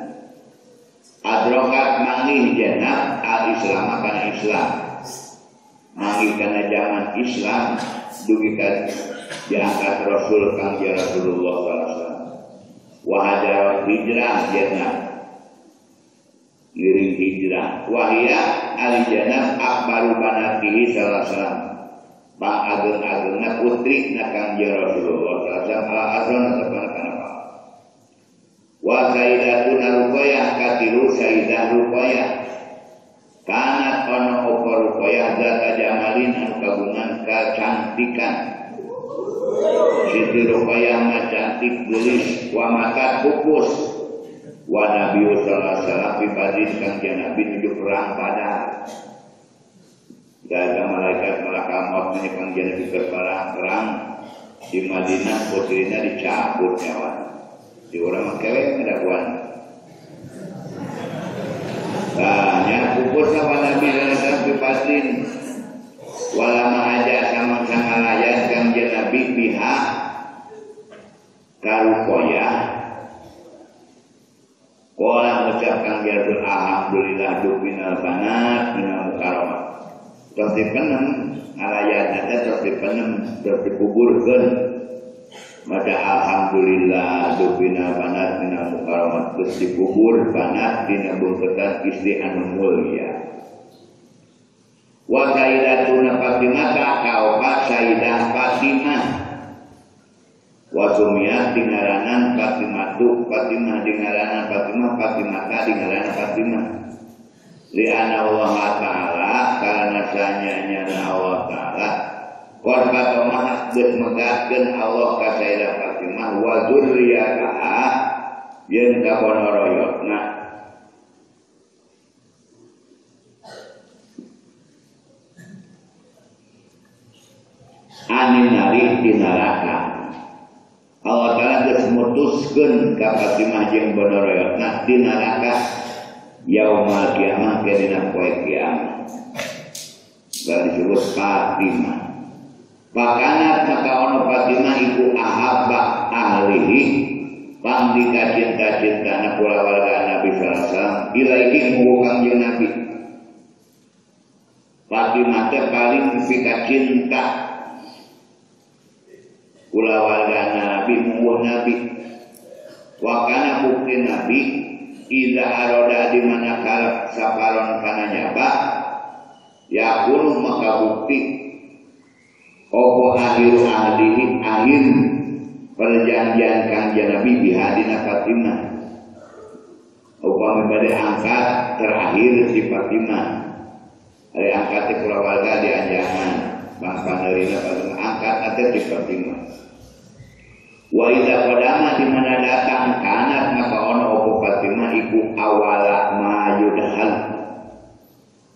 Adrokat manggih Zainab al Islam kana Islam. Manggih kana zaman Islam dugi ka diangkat Rasul Kangjeng Rasulullah sallallahu alaihi wasallam. Wa hajarat hijrah Zainab. Ngiring hijrah. Wahia ali Zainab akbaru banatihi sallallahu alaihi wasallam. Pang ageng-agengna putri na Kangjeng Rasulullah sallallahu alaihi wasallam ala azon atapana kana pa. Wa sayyidatuna Ruqayyah katilu Sayyidah Ruqayyah. Kanat ono apa Ruqayyah zata jamalin anu kagungan kecantikan. Siti Ruqayyah mah cantik geulis wa mata pupus. Wa Nabi sallallahu alaihi wasallam fi badrin Kangjeng Nabi nuju perang Badar. Gaga malaikat malakal maut nya Kangjeng Nabi keur perang di Madinah putrina dicabut nyawa. Di urang mah kewe ngadaguan. Nah, nya pupus sama Nabi sallallahu alaihi wasallam fi badrin. Walama aja sama sangalayan Kangjeng Nabi pihak karuqayyah. Qala ngucap Kangjeng Rasul alhamdulillah dufinal banat minal mukarramah. Terus dipenem ngalayan teh terus dipenem terus dikuburkeun. Maka alhamdulillah dufinal banat minal mukarramah terus dikubur banat dina bungketan istri anu mulia. Wa sayyidatuna Fatimah kaopat Sayyidah Fatimah. Wa sumiyat dingaranan Fatimatu Fatimah dingaranan Fatimah Fatimah dingaranan Fatimah. Li anna Allah ta'ala karena sanyanya Allah ta'ala qad fatamah geus megatkeun Allah ka Sayyidah Fatimah wa dzurriyyataha jeung ka bonoroyotna. Anin nari di neraka. Allah Ta'ala geus mutuskeun ka Fatimah jeung bonoroyotna di neraka yaumal kiamah ke dina poe kiamat. Baru disebut Fatimah. Pakanat maka ono Fatimah iku ahabba ahlihi pangdika cinta-cintana kulawarga Nabi sallallahu alaihi wasallam ilaihi muhu Kangjeng Nabi. Fatimah teh paling pika cinta kulawarga Nabi muhu Nabi. Wa kana bukti Nabi iza aroda di mana karep saparon kana nyaba yakunu maka bukti opo akhiru ahdihi akhir perjanjian Kangjeng Nabi bihadina Fatimah. Upami bade angkat terakhir si Fatimah. Ari angkat teh kulawarga di anjangan bang panerina Fatimah angkat teh di Fatimah. Wa idza qadama di mana datang kanat maka ono opo Fatimah iku awala ma yudhal.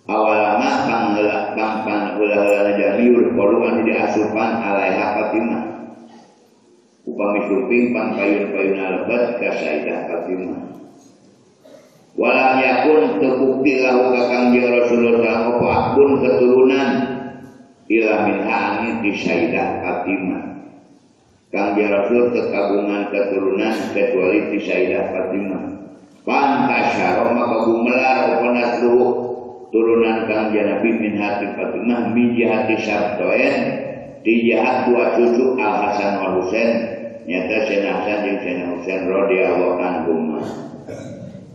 Awala ma pangheula pangheula jamiul qalu anu diasupan alaiha Fatimah. Upami suping pang payun-payuna lebet ka Sayyidah Fatimah. Walam yakun terbukti lahu ka Kangjeng Rasulullah apa akun keturunan ila minha angin di Sayyidah Fatimah. Kangjeng Rasul kekagungan keturunan kecuali ti Sayyidah Fatimah. Pantasyara maka gumelar apa nasluhu turunan Kangjeng Nabi min hati Fatimah min jihati sabtoen di jihat dua cucu Al Hasan wal Husain nyata Sayyidina Hasan jeung Sayyidina Husain radhiyallahu anhum.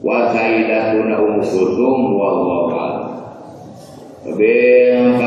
Wa sayyidatuna Ummu Kulsum wallahu a'lam. Bil